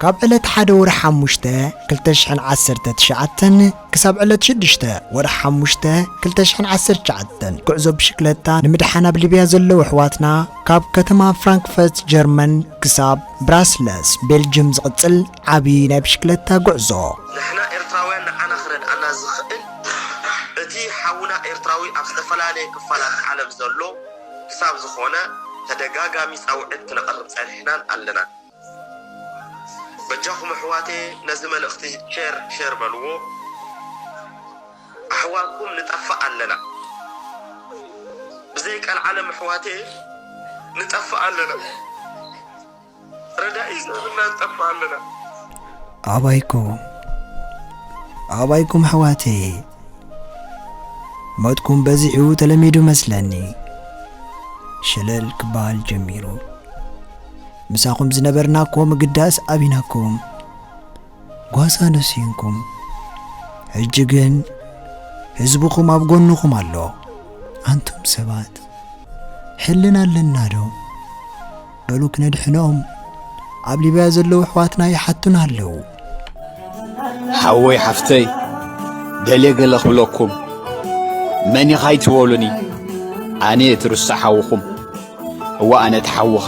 ካብ ዕለት ሓደ ወርሒ ሓሙሽተ ክልተ ሽሕን ዓሰርተ ትሽዓተን ክሳብ ዕለት ሽዱሽተ ወርሒ ሓሙሽተ ክልተ ሽሕን ዓሰርተ ትሽዓተን፣ ጉዕዞ ብሽክለታ ንምድሓን ኣብ ሊብያ ዘለዉ ኣሕዋትና፣ ካብ ከተማ ፍራንክፈርት ጀርመን ክሳብ ብራስለስ ቤልጅም ዝቕጽል ዓቢ ናይ ብሽክለታ ጉዕዞ። ንሕና ኤርትራውያን ንዓና ክረድኣና ዝኽእል፣ እቲ ሓውና ኤርትራዊ ኣብ ዝተፈላለየ ክፋላት ዓለም ዘሎ ክሳብ ዝኾነ፣ ተደጋጋሚ ጻውዒት ክነቕርብ ጸኒሕናን ኣለናን። በጃኹም ኣሕዋቴ፣ ነዚ መልእኽቲ ሸር ሸር በልዎ። ኣሕዋትኩም ንጠፍእ ኣለና። ብዘይ ቀልዓለም ኣሕዋቴ፣ ንጠፍእ ኣለና። ረዳኢ ዘይብልና ንጠፍእ ኣለና። ኣባይኩም፣ ኣባይኩም ኣሕዋቴ፣ ሞትኩም በዚሑ ተለሚዱ መስለኒ። ሸለል ክበሃል ጀሚሩ። ምሳኹም ዝነበርና እኮ ምግዳስ ኣቢናኩም፣ ጓሳ ነሲንኩም። ሕጂ ግን ህዝብኹም ኣብ ጎንኹም ኣሎ። ኣንቱም ሰባት፣ ሕልና ኣለና ዶ? በሉ ክነድሕኖም። ኣብ ሊብያ ዘለዉ ኣሕዋትና ይሓቱና ኣለዉ። ሓወይ ሓፍተይ፣ ገለ ገለ ክብለኩም፣ መን ኢኻ ኣይትበሉኒ፣ ኣነ እቲ ርሱዕ ሓውኹም። እዋ ኣነ እቲ ሓውኻ፣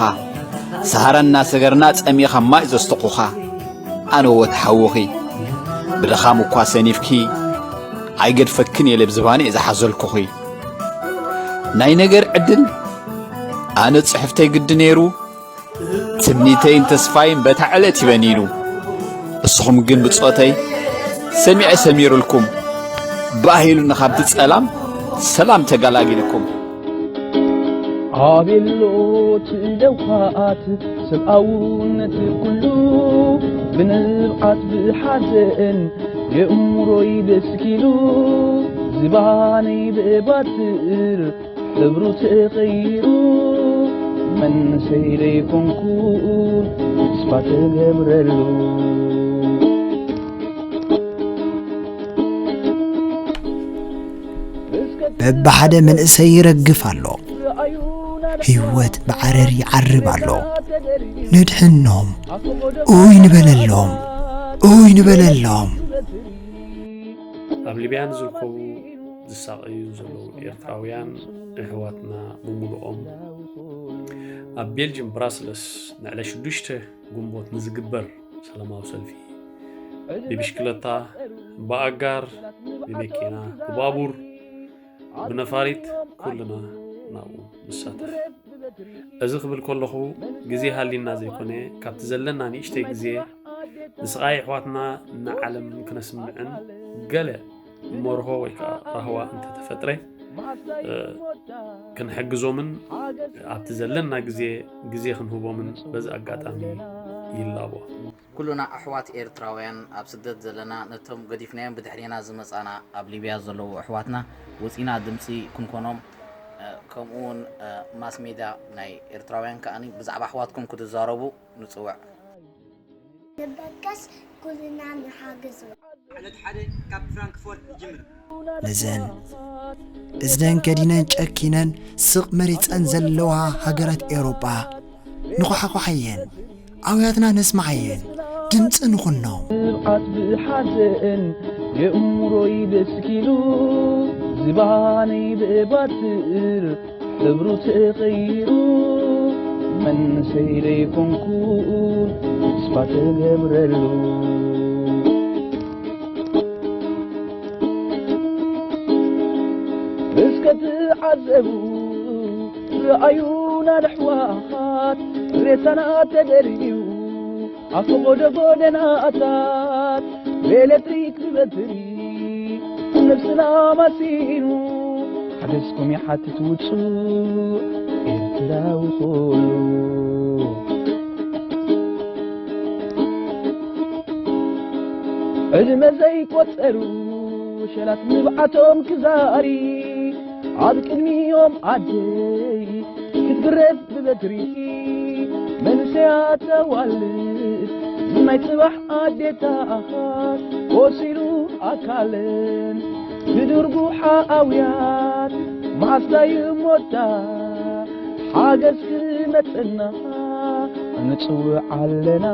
ሰሃራ እናሰገርና ጸሚኻ ማይ ዘስተኹኻ፣ ኣነ እወ እቲ ሓውኺ፣ ብድኻም እኳ ሰኒፍኪ፣ ኣይገድፈክን እየ ኢለ ብዝባነይ ዝሓዘልኩኺ። ናይ ነገር ዕድል ኣነ ጽሕፍተይ ግዲ ነይሩ፣ ትምኒተይን ተስፋይን በታ ዕለት እዩ በኒኑ። እስኹም ግን ብጾተይ ሰሚዐ ሰሚሩልኩም፣ ብኣሂሉኒ ካብቲ ጸላም ሰላም ተገላጊልኩም። ኣቤሎ ትለውሃት ሰብኣውነት ኩሉ ብንብዓት ብሓዘን የእምሮይ ደስኪሉ ዝባነይ ብባትር ሕብሩ ተቐይሩ መንሰይ ደይኮንኩን ተስፋ ተገብረሉ። በብሓደ መንእሰይ ይረግፍ ኣሎ። ህይወት ብዓረር ይዓርብ ኣሎ። ንድሕኖም፣ ኡይ ንበለሎም፣ ኡይ ንበለሎም። ኣብ ሊብያ ንዝርከቡ ዝሳቐዩ ዘለዉ ኤርትራውያን ኣሕዋትና ብምሉኦም፣ ኣብ ቤልጅም ብራስለስ ንዕለት ሽዱሽተ ግንቦት ንዝግበር ሰላማዊ ሰልፊ፣ ብብሽክለታ፣ ብኣጋር፣ ብመኪና፣ ብባቡር፣ ብነፋሪት፣ ኩልና ናብኡ ንሳተፍ። እዚ ክብል ከለኹ፣ ግዜ ሃሊና ዘይኮነ፣ ካብቲ ዘለና ንእሽተይ ግዜ ንስቓይ ኣሕዋትና ንዓለም ክነስምዕን፣ ገለ መርሆ ወይ ከዓ ራህዋ እንተተፈጥረ፣ እ፣ ክንሕግዞምን ኣብቲ ዘለና ግዜ፣ ግዜ ክንህቦምን በዚ ኣጋጣሚ ይላቦ። ኩሉና ኣሕዋት ኤርትራውያን ኣብ ስደት ዘለና፣ ነቶም ገዲፍናዮም ብድሕሬና ዝመጻና ኣብ ሊብያ ዘለዉ ኣሕዋትና ወጺና ድምጺ ክንኮኖም፣ እ፣ ከምኡ እውን፣ እ፣ ማስ ሜድያ ናይ ኤርትራውያን ከኣኒ ብዛዕባ ኣሕዋትኩም ክትዛረቡ ንጽውዕ። ንበገስ ኩልና ንሓግዞ። ዕለት ሓደ ካብ ፍራንክፎርት ይጅምር። ነዘን እዝነን ከዲነን ጨኪነን ስቕ መሪጸን ዘለዋ ሃገራት ኤውሮጳ ንኹሓኹሓየን፣ ኣውያትና ነስምዓየን፣ ድምጺ ንኹኖም። ንብዓት ብሓዘን የእምሮይ ደስኪሉ ዝባነይ ብባትር ሕብሩ ተቐይሩ መንሰይ ደይኮንኩን ተስፋ ተገብረሉ። እስከ ትዓዘቡ ረኣዩና ኣሕዋት ሬሳና ተደርብዩ ኣብ ፈቐዶ ጎደናታት ብኤሌክትሪክ ብበትሪ ነብስና ማሲኑ ሓገዝኩም ይሓትት ውጹዕ ኤርትራዊ ኩሉ። ዕድመ ዘይቆጸሩ ሸላት ንብዓቶም ክዛሪ ኣብ ቅድሚኦም ኣደይ ክትግረፍ ብበትሪ መንሰያ ተዋልድ ናይ ጽባሕ ኣዴታት ቆሲሉ ኣካለን ብድርጉሓ ኣውያት መዓስታ ይሞታ ሓገዝ ክመጸና ንጽውዕ ኣለና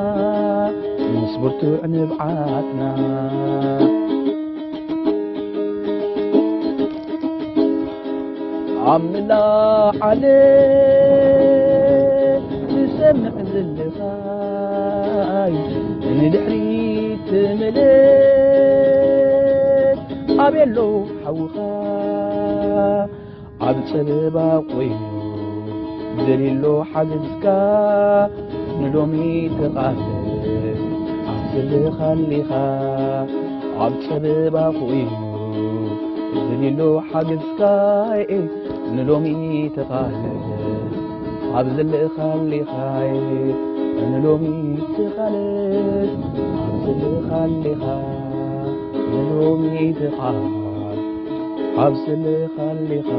ምስ ብርቱዕ ንብዓትና። ኣብ ምላዓለ ትሰምዕ ዘለኻይ ንድሕሪት ትምለስ ኣቤሎ ሓውኻ ኣብ ጸበባ ኮይኑ ዘሊሎ ሓግዝካ ንሎሚ ተቓለስ ኣብ ዘለኻሊኻ ኣብ ጸበባ ኮይኑ ዘሊሎ ሓግዝካ ንሎሚ ተቓለስ ኣብ ዘለኻሊኻ ንሎሚ ተቓለስ ኣብ ዘለኻሊኻ ንሎሚ ተቓለስ ኣብ ዘለኻሊኻ